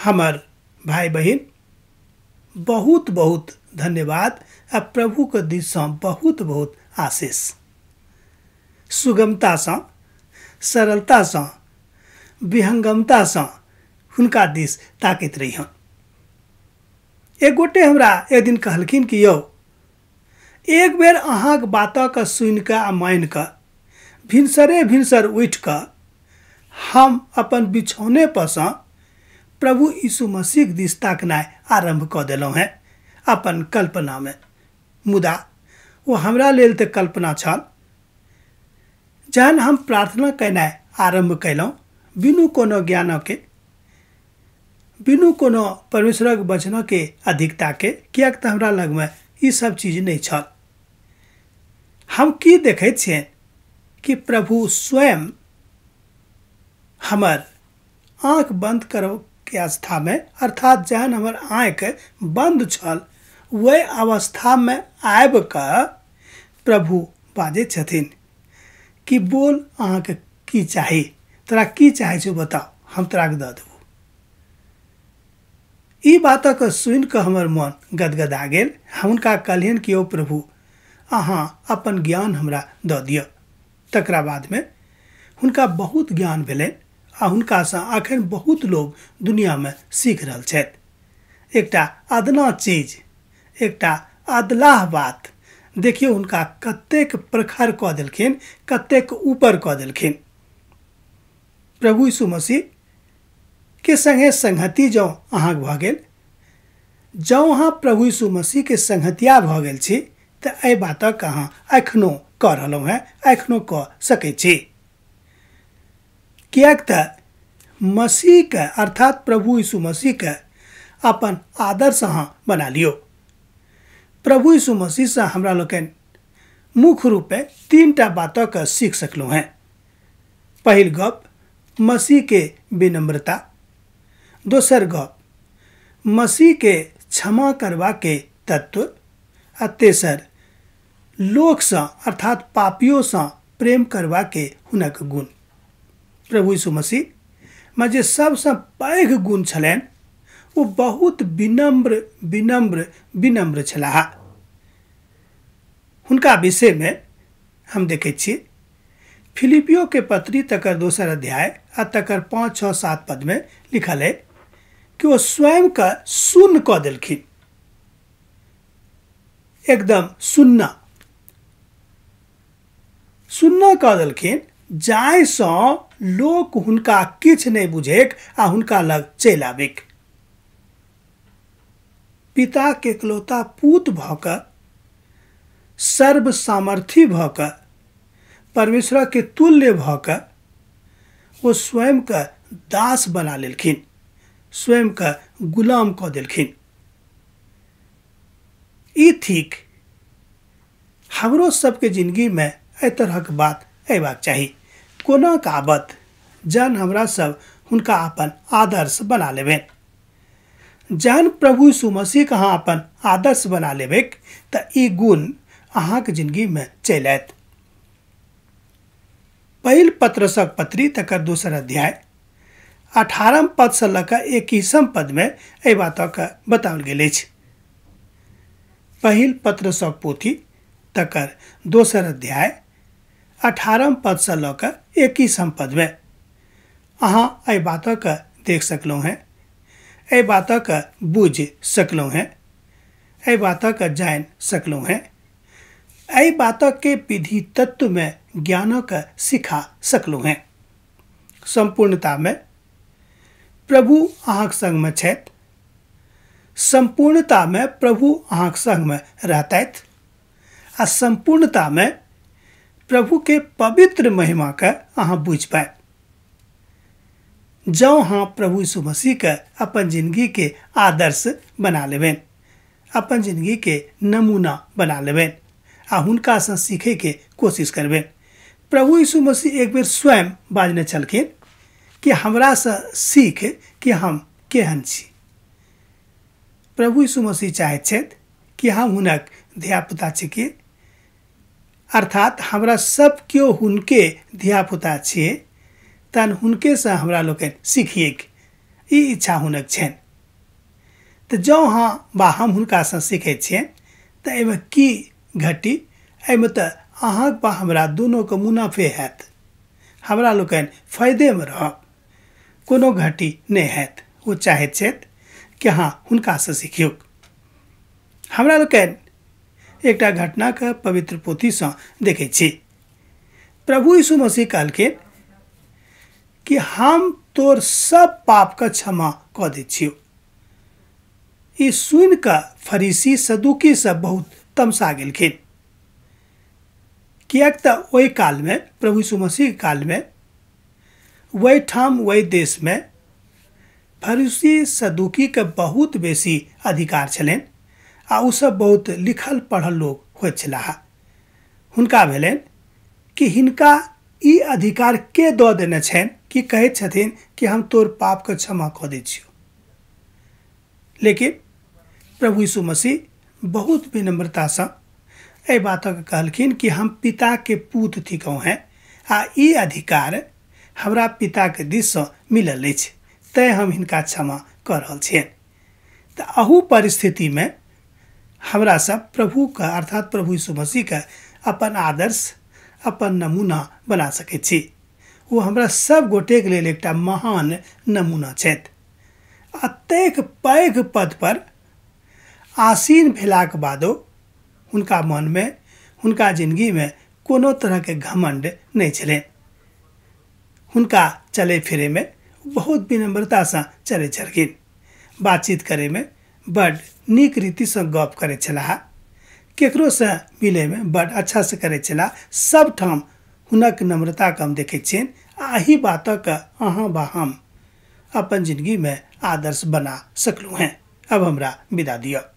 हमर भाई बहिन, बहुत बहुत धन्यवाद आ प्रभुके दिससँ बहुत बहुत आशीष। सुगमतासँ, सरलतासँ, विहंगमतासँ हुनका दिस ताकैत रहिहन। एक गोटे हमरा एक दिन कहलखिन कि यौ, एक बेर अहाँके बातके सुनिकऽ आ मानिकऽ भिनसरे भिनसर उठिकऽ हम अपन बिछौने परसँ प्रभु यीशु मसीहके दिस ताकनाइ आरम्भ कऽ देलहुँ हेँ अपन कल्पनामे। मुदा ओ हमरा लेल तऽ कल्पना छल। जहन हम प्रार्थना केनाइ आरम्भ कयलहुँ बिनु कोनो ज्ञानके, बिनु कोनो परमेश्वरक वचनके अधिकताके, किएक तऽ हमरा लगमे ई सब चीज नहि छल। हम की देखैत छियनि कि प्रभु स्वयं हमर आँख बंद करऽके अवस्थामे, अर्थात जहन हमर आँखि बंद छल वह अवस्थामे आबि कऽ प्रभु बाजै छथिन कि बोल, अहाँके की चाही, तोरा की चाहै छौ बताओ, हम तोरा के दऽ देबौ। ई बातक सुनि कऽ हमर मन गदगदा गेल। हम हुनका कहलियनि कि यौ प्रभु, अहाँ अपन ज्ञान हमरा दऽ दिअ। तकरा बादमे हुनका बहुत ज्ञान भेलनि आ हुनकासँ अखन बहुत लोग दुनियामे सीख रहल छथि। एकटा अदना चीज, एकटा अदलाह बात, देखियौ हुनका कतेक प्रखर कऽ देलखिन, कतेक ऊपर कऽ देलखिन। प्रभु यीशु मसीह के संगे संगति जँ अहाँके भऽ गेल, जँ अहाँ प्रभु यीशु मसीह के संगतिया भऽ गेल छी तऽ एहि बातक अहाँ एखनो कऽ रहलहुँ हेँ, एखनो कऽ सकै छी। किएक तऽ मसीहके, अर्थात प्रभु यीशु मसीहके अपन आदर्श अहाँ बना लियौ। प्रभु यीशु मसीहसँ हमरा लोकनि मुख्य रूपे 3 बातक सीख सकलहुँ हेँ। पहिल गप, मसीह के विनम्रता। दोसर गप, मसीह के क्षमा करबाके तत्व। आ तेसर, लोकसँ अर्थात पापियोसँ प्रेम करबाके हुनक गुण। प्रभु यीशु मसीहमे जे सबसँ पैघ गुण छलनि ओ बहुत विनम्र विनम्र विनम्र छलाह। हुनका विषयमे हम देखै छी फिलिपियो के पत्री तकर 2 अध्याय आ तकर 5, 6, 7 पदमे लिखल है कि ओ स्वयं के शून्य कऽ देलखिन, एकदम शून्य शून्य कऽ देलखिन, जाहिसँ लोक हुनका किछु नहि बुझैक आ हुनका लग चलि आबैक। पिता के एकलौता पूत भऽ कऽ, सर्व सामर्थी भऽ कऽ, परमेश्वर के तुल्य भऽ कऽ ओ स्वयं के दास बना लेलखिन, स्वयं के गुलाम कऽ देलखिन। ई ठीक हमरो सबके जिंदगी में एहि तरहक बात अयबाक चाही। कोना काबत जहन हमरा सब हुनका अपन आदर्श बना लेबनि, जहन प्रभु यीशु मसीह के अहाँ अपन आदर्श बना लेबै तऽ ई गुण अहाँके जिंदगी में चलि आयत। पहिल पत्रसक पत्री तकर 2 अध्याय 18 पद से लऽ कऽ 21 पद में एहि बातक बताओल गेल अछि। पहिल पत्रसक पोथी तकर 2 अध्याय 18 पद से लऽ कऽ 21 पद में अहाँ एहि बातक देख सकलहुँ हेँ, एहि बातक बुझि सकलहुँ हेँ, एहि बातक जानि सकलहुँ हेँ, एहि बातक के विधि तत्व में ज्ञानक सिखा सकलहुँ हेँ। संपूर्णता में प्रभु अहाँक संग में छथि, संपूर्णता में प्रभु अहाँक संग में रहतथि आ संपूर्णता में प्रभु के पवित्र महिमा के अहाँ बुझि पायब। जँ अहाँ प्रभु यीशु मसीह के अपन जिंदगी के आदर्श बना लेबनि, अपन जिंदगी के नमूना बना लेबनि आ हुनकासँ सीखै के कोशिश करबनि। प्रभु यीशु मसीह एक बेर स्वयं बाजने छलखिन कि हमरासँ सीख कि हम केहन छी। प्रभु यीशु मसीह चाहैत छथि कि हम हुनक धियापुता छी, अर्थात हमरा सब केओ हुनके धियापुता छियै, तहन हुनकेसँ हमरा लोकनि सीखियैक ई इच्छा हुनक छनि। तऽ जँ अहाँ वा हम हुनकासँ सीखै छियनि तऽ एहिमे की घटी? एहिमे तऽ अहाँक वा हमरा दुनूके मुनाफे हैत, हमरा लोकनि फायदेमे रहब, कोनो घटी नहि हैत। ओ चाहैत छथि कि अहाँ हुनकासँ सिखियौ। हमरा लोकनि एकटा घटनाके पवित्र पोथीसँ देखै छी। प्रभु यीशु मसीह कहलखिन कि हम तोर सब पापके क्षमा कऽ दै छियौ। ई सुनि कऽ फरीसी सदुकी सब बहुत तमसा गेलखिन, किएक तऽ ओहि कालमे, प्रभु यीशु मसीह कालमे, ओहि ठाम ओहि देशमे फरीसी सदुकीके बहुत बेसी अधिकार छलनि आ ओसब बहुत लिखल पढ़ल लोक होइत छलाह। हुनका भेलनि कि हिनका ई अधिकार के दऽ देने छनि कि कहैत छथिन कि हम तोर पापके क्षमा कऽ दै छियौ। लेकिन प्रभु यीशु मसीह बहुत विनम्रतासँ एहि बातके कहलखिन कि हम पिताके पूत थिकहुँ हैं आ ई अधिकार हमरा पिताके दिससँ मिलल अछि, तैँ हम हिनका क्षमा कऽ रहल छियनि। तऽ अहू परिस्थितिमे हमरा सब प्रभुके अर्थात प्रभु यीशु मसीहके अपन आदर्श, अपन नमूना बना सकै छी। ओ हमरा सब गोटेके लेल एकटा महान नमूना छथि। अतेक पैघ पद पर आसीन भेलाक बादो हुनका मनमे, हुनका जिंदगीमे कोनो तरहके घमंड नहि छलनि। हुनका चलै फिरैमे बहुत विनम्रतासँ चलै छलखिन, बातचीत करैमे बड नीक रीतिसँ गप करै छलाह, केकरोसँ मिलैमे बड अच्छासँ करै छलाह। सब ठाम हुनक नम्रताके हम देखै छियनि आ एहि बातक अहाँ वा हम अपन जिंदगीमे आदर्श बना सकलहुँ हैं। अब हमरा विदा दिअ।